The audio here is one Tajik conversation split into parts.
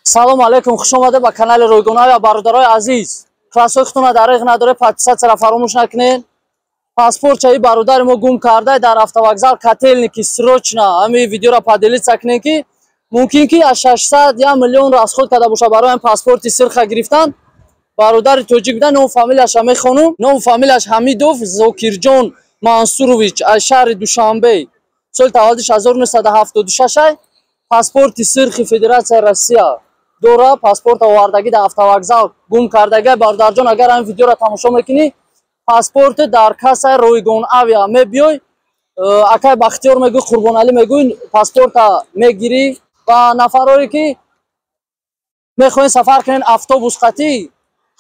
Салому алейкум, хуш омада ба канали Ройгон Авиа, бародарои азиз. Классҳои худтона дареғ надоре, подписаться фаромӯш накунед. Паспортчаи бародари мо гум карда дар автовокзал Котельники. Срочно ҳамин видеоро поделиться кунед, ки мумкин ки аз 600 1 миллион расход карда боша барои ҳамин паспорти сирха гирифтан. Бародари тоҷик буда, ному фамилияша мехонум. Ному фамилияш Ҳамидов Зокирҷон Мансурович, аз шаҳри Душанбе, соли таваллудиш 1976. Паспорти сирхи Федератсияи Россия дора, паспорт овардагӣ дар автовокзал гум кардага. Бародарҷон, агар ҳамин видеоро тамошо мекунӣ, паспорти дар кассаи Ройгон Авиа мебиёй, акай Бахтиёр мегӯй, Қурбоналӣ мегӯй, паспорта мегирӣ. Ва нафарое ки мехоҳед сафар кунед автобус қатӣ,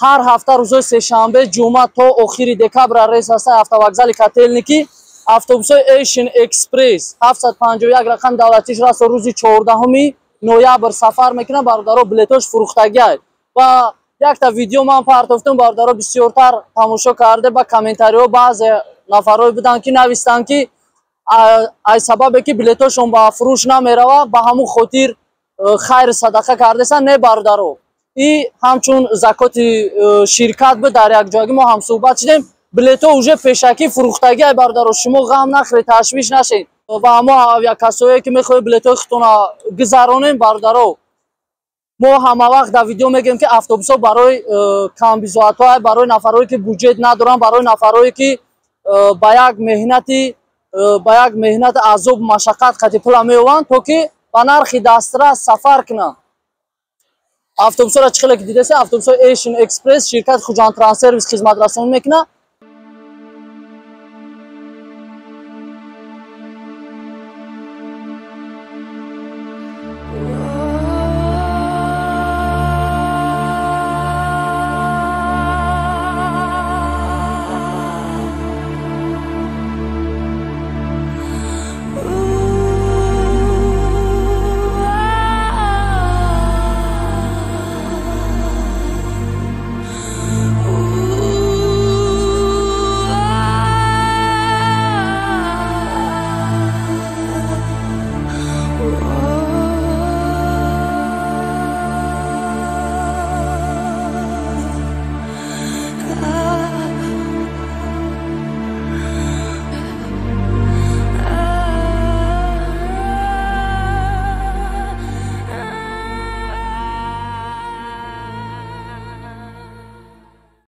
ҳар ҳафта рӯзои сешанбе, ҷумъа то охири декабра рейс ҳастаи автовокзали Котельники, автобусҳои Эйшн Экспресс 751 рақами давлатиш расо рӯзи 14 ноябр сафар мекунад. Бародаро, билетош фурӯхтагиай. Ва якта видео ман партофтам, бародаро бисёртар тамошо карда, ба комментариҳо баъзе нафарое буданд, ки навистанд, ки ай сабабе ки билетошон ба фурӯш намерава, ба ҳамун хотир хайру садақа кардесан. Не, бародаро, и ҳамчун закоти ширкат буд. Дар якҷоягӣ мо ҳамсӯҳбат шудем, билетҳо уже пешакӣ фурӯхтагиай. Бародаро, шумо ғам нахӯред, ташвиш нашед. Ва мо авиакассое ки мехоҳем билетҳои худтона гузаронем, бародаро, мо ҳама вақт дар видео мегӯем, ки автобусҳо барои камбизоатҳо, барои нафарое ки буҷет надоранд, барои нафарое ки ба як меҳнати азобу машаққат қати пула меованд, то ки ба нархи дастрас сафар кунанд. Автобусҳоро чӣ хеле ки дидасе, автобусҳои Эйшн Экспресс, ширкати Хуҷанд Транссервис хизматрасонӣ мекунад.